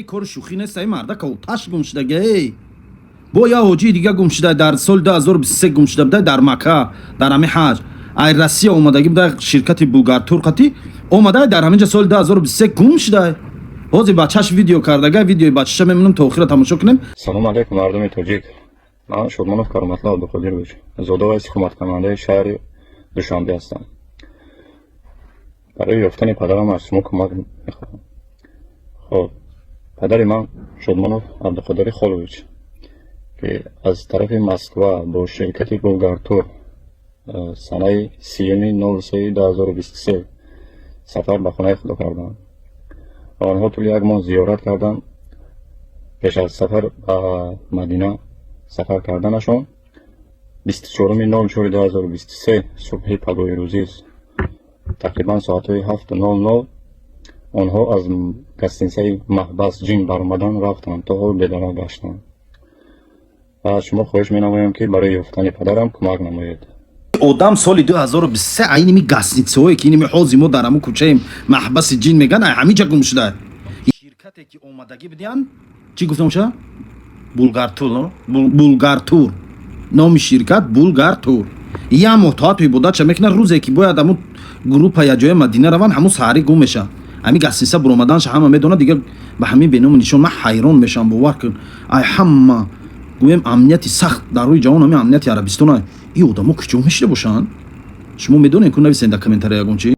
Кори шӯхӣ нест. Ай мардака оташ гум шуда эй. Бо я ҳоҷии дига гум шуда, дар соли 2023 гум шуда буда дар Мака, дар ҳами ҳаҷ. Ай Россия омадагӣ буда, ширкати Булгартур қатӣ омада, дар ҳаминҷа соли 2023 гум шуда. Ҳозир бачаш видео кардага, видеои бачаша мемонам, то охира тамошо кунем. Салому алейкум, мардуми тоҷик. Ман Шодмонов Кароматлла Абдуқодирович, зода ва истиқоматкунандаи шаҳри Душанбе ҳастам. Барои ёфтани падарам аз шумо кӯмак мехоҳам. Хоб, падари ман Шодмонов Абдуқодири Холович, ки аз тарафи Москва бо ширкати Булгартур санаи 30-03-2023 сафар ба хонаи худо карданд ва онҳо тӯли як моҳ зиёрат карданд. Пеш аз сафар ба Мадина сафар карданашон, 24-04-2023, субҳи пагоҳи рӯзӣ, тақрибан соатҳои 7:00, онҳо аз гостиницаи Маҳбас Ҷин баромадан рафтанд, то ҳол бедарак гаштанд. Ва аз шумо хоҳиш менамоям, ки барои ёфтани падарам кӯмак намоед. Одам соли 2023 айними гостиницаҳое, ки иними ҳозир мо дар ҳамун кӯчаи Маҳбаси Ҷин меган, ай ҳаминҷа гум шуда. Ширкате ки омадагӣ бидиҳанд, чӣ гуфтам ша? Булгартур, Булгартур, номи ширкат Булгартур. Як моҳ тоату ибодатша мекунад, рӯзе ки бояд ҳамун группа як ҷоя Мадина раванд, ҳамун саҳарӣ гум меша. Ҳамин гостиница буромаданша ҳама медонад, дигар ба ҳамин беному нишон. Ман ҳайрон мешавам, бовар кун. Ай ҳама гӯем амнияти сахт дар рӯи ҷаҳон ҳамин амнияти Арабистон. Ин одамо куҷо мешида бошанд, шумо медонед? Ку нависед дар комментария ягон чи.